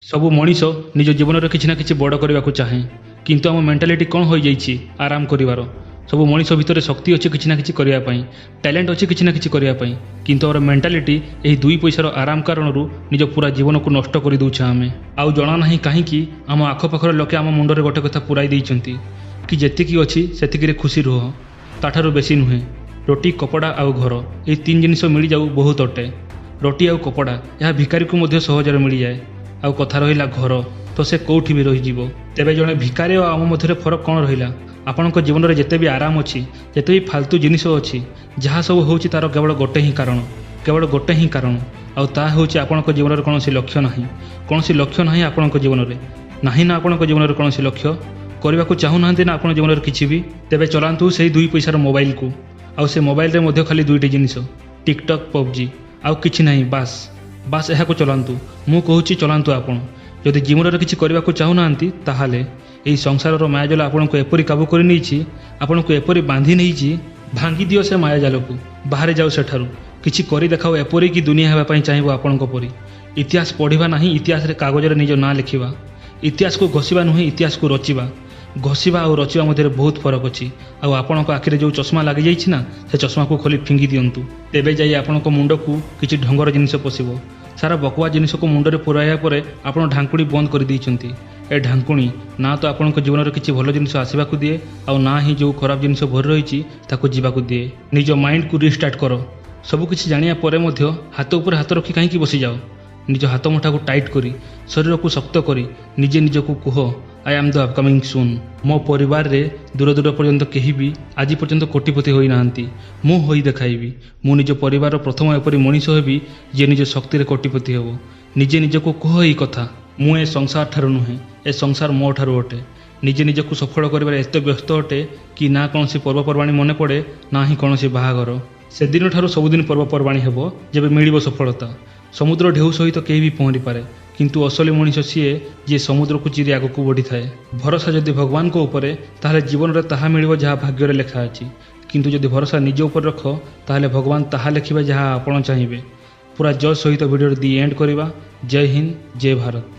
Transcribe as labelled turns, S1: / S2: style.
S1: ସବୁ ମଣିଷ ନିଜ ଜୀବନରେ କିଛି ନା କିଛି ବଡ଼ କରିବାକୁ ଚାହେଁ, କିନ୍ତୁ ଆମ ମେଣ୍ଟାଲିଟି କ'ଣ ହୋଇଯାଇଛି ଆରାମ କରିବାର। ସବୁ ମଣିଷ ଭିତରେ ଶକ୍ତି ଅଛି କିଛି ନା କିଛି କରିବା ପାଇଁ, ଟ୍ୟାଲେଣ୍ଟ ଅଛି କିଛି ନା କିଛି କରିବା ପାଇଁ, କିନ୍ତୁ ଆମର ମେଣ୍ଟାଲିଟି ଏହି ଦୁଇ ପଇସାର ଆରାମ କାରଣରୁ ନିଜ ପୁରା ଜୀବନକୁ ନଷ୍ଟ କରିଦେଉଛେ ଆମେ। ଆଉ ଜଣା ନାହିଁ କାହିଁକି ଆମ ଆଖପାଖର ଲୋକେ ଆମ ମୁଣ୍ଡରେ ଗୋଟେ କଥା ପୁରାଇ ଦେଇଛନ୍ତି କି ଯେତିକି ଅଛି ସେତିକିରେ ଖୁସି ରୁହ, ତାଠାରୁ ବେଶୀ ନୁହେଁ। ରୋଟି, କପଡ଼ା ଆଉ ଘର, ଏହି ତିନି ଜିନିଷ ମିଳିଯାଉ ବହୁତ ଅଟେ। ରୋଟି ଆଉ କପଡ଼ା ଏହା ଭିକାରୀକୁ ମଧ୍ୟ ସହଜରେ ମିଳିଯାଏ। ଆଉ କଥା ରହିଲା ଘର, ତ ସେ କେଉଁଠି ବି ରହିଯିବ। ତେବେ ଜଣେ ଭିକାରୀ ଆଉ ଆମ ମଧ୍ୟରେ ଫରକ କ'ଣ ରହିଲା? ଆପଣଙ୍କ ଜୀବନରେ ଯେତେ ବି ଆରାମ ଅଛି, ଯେତେ ବି ଫାଲତୁ ଜିନିଷ ଅଛି, ଯାହା ସବୁ ହେଉଛି ତା'ର କେବଳ ଗୋଟେ ହିଁ କାରଣ, କେବଳ ଗୋଟେ ହିଁ କାରଣ, ଆଉ ତାହା ହେଉଛି ଆପଣଙ୍କ ଜୀବନରେ କୌଣସି ଲକ୍ଷ୍ୟ ନାହିଁ। କୌଣସି ଲକ୍ଷ୍ୟ ନାହିଁ ଆପଣଙ୍କ ଜୀବନରେ। ନାହିଁ ନା ଆପଣଙ୍କ ଜୀବନରେ କୌଣସି ଲକ୍ଷ୍ୟ? କରିବାକୁ ଚାହୁଁନାହାନ୍ତି ନା ଆପଣ ଜୀବନରେ କିଛି ବି? ତେବେ ଚଲାନ୍ତୁ ସେଇ ଦୁଇ ପଇସାର ମୋବାଇଲକୁ। ଆଉ ସେ ମୋବାଇଲରେ ମଧ୍ୟ ଖାଲି ଦୁଇଟି ଜିନିଷ, ଟିକଟକ୍, ପବଜି, ଆଉ କିଛି ନାହିଁ। ବାସ୍ ବାସ୍ ଏହାକୁ ଚଲାନ୍ତୁ। ମୁଁ କହୁଛି ଚଲାନ୍ତୁ। ଆପଣ ଯଦି ଜୀବନରେ କିଛି କରିବାକୁ ଚାହୁଁନାହାନ୍ତି, ତାହେଲେ ଏହି ସଂସାରର ମାୟାଜାଲ ଆପଣଙ୍କୁ ଏପରି କାବୁ କରିନେଇଛି, ଆପଣଙ୍କୁ ଏପରି ବାନ୍ଧି ନେଇଛି, ଭାଙ୍ଗି ଦିଅ ସେ ମାୟାଜାଲକୁ, ବାହାରି ଯାଉ ସେଠାରୁ, କିଛି କରି ଦେଖାଅ ଏପରି କି ଦୁନିଆ ହେବା ପାଇଁ ଚାହିଁବ ଆପଣଙ୍କ ପରି। ଇତିହାସ ପଢ଼ିବା ନାହିଁ, ଇତିହାସରେ କାଗଜରେ ନିଜ ନାଁ ଲେଖିବା। ଇତିହାସକୁ ଘୋଷିବା ନୁହେଁ, ଇତିହାସକୁ ରଚିବା। ଘୋଷିବା ଆଉ ରଚିବା ମଧ୍ୟରେ ବହୁତ ଫରକ ଅଛି। ଆଉ ଆପଣଙ୍କ ଆଖିରେ ଯେଉଁ ଚଷମା ଲାଗିଯାଇଛି ନା, ସେ ଚଷମାକୁ ଖୋଲି ଫିଙ୍ଗି ଦିଅନ୍ତୁ, ତେବେ ଯାଇ ଆପଣଙ୍କ ମୁଣ୍ଡକୁ କିଛି ଢଙ୍ଗର ଜିନିଷ ପଶିବ। ସାରା ବକବା ଜିନିଷକୁ ମୁଣ୍ଡରେ ପୁରାଇବା ପରେ ଆପଣ ଢାଙ୍କୁଣି ବନ୍ଦ କରିଦେଇଛନ୍ତି। ଏ ଢାଙ୍କୁଣି ନା ତ ଆପଣଙ୍କ ଜୀବନରେ କିଛି ଭଲ ଜିନିଷ ଆସିବାକୁ ଦିଏ, ଆଉ ନା ହିଁ ଯେଉଁ ଖରାପ ଜିନିଷ ଭରି ରହିଛି ତାକୁ ଯିବାକୁ ଦିଏ। ନିଜ ମାଇଣ୍ଡକୁ ରିଷ୍ଟାର୍ଟ କର। ସବୁକିଛି ଜାଣିବା ପରେ ମଧ୍ୟ ହାତ ଉପରେ ହାତ ରଖି କାହିଁକି ବସିଯାଅ? ନିଜ ହାତ ମୁଠାକୁ ଟାଇଟ୍ କରି, ଶରୀରକୁ ଶକ୍ତ କରି ନିଜେ ନିଜକୁ କୁହ, I am the upcoming soon. ମୋ ପରିବାରରେ ଦୂର ଦୂର ପର୍ଯ୍ୟନ୍ତ କେହି ବି ଆଜି ପର୍ଯ୍ୟନ୍ତ କୋଟିପତି ହୋଇନାହାନ୍ତି, ମୁଁ ହୋଇ ଦେଖାଇବି। ମୁଁ ନିଜ ପରିବାରର ପ୍ରଥମ ଏପରି ମଣିଷ ହେବି ଯିଏ ନିଜ ଶକ୍ତିରେ କୋଟିପତି ହେବ। ନିଜେ ନିଜକୁ କୁହ ଏଇ କଥା। ମୁଁ ଏ ସଂସାର ଠାରୁ ନୁହେଁ, ଏ ସଂସାର ମୋ ଠାରୁ ଅଟେ। ନିଜେ ନିଜକୁ ସଫଳ କରିବାରେ ଏତେ ବ୍ୟସ୍ତ ଅଟେ କି ନା କୌଣସି ପର୍ବପର୍ବାଣୀ ମନେ ପଡ଼େ, ନା ହିଁ କୌଣସି ବାହାଘର। ସେଦିନଠାରୁ ସବୁଦିନ ପର୍ବପର୍ବାଣୀ ହେବ ଯେବେ ମିଳିବ ସଫଳତା। ସମୁଦ୍ର ଢେଉ ସହିତ କେହି ବି ପହଁରିପାରେ, କିନ୍ତୁ ଅସଲି ମଣିଷ ସିଏ ଯିଏ ସମୁଦ୍ରକୁ ଚିରି ଆଗକୁ ବଢ଼ିଥାଏ। ଭରସା ଯଦି ଭଗବାନଙ୍କ ଉପରେ, ତାହେଲେ ଜୀବନରେ ତାହା ମିଳିବ ଯାହା ଭାଗ୍ୟରେ ଲେଖା ଅଛି। କିନ୍ତୁ ଯଦି ଭରସା ନିଜ ଉପରେ ରଖ, ତାହେଲେ ଭଗବାନ ତାହା ଲେଖିବେ ଯାହା ଆପଣ ଚାହିଁବେ। ପୁରା ଜୟ ସହିତ ଭିଡ଼ିଓର ଦି ଏଣ୍ଡ କରିବା। ଜୟ ହିନ୍ଦ, ଜୟ ଭାରତ।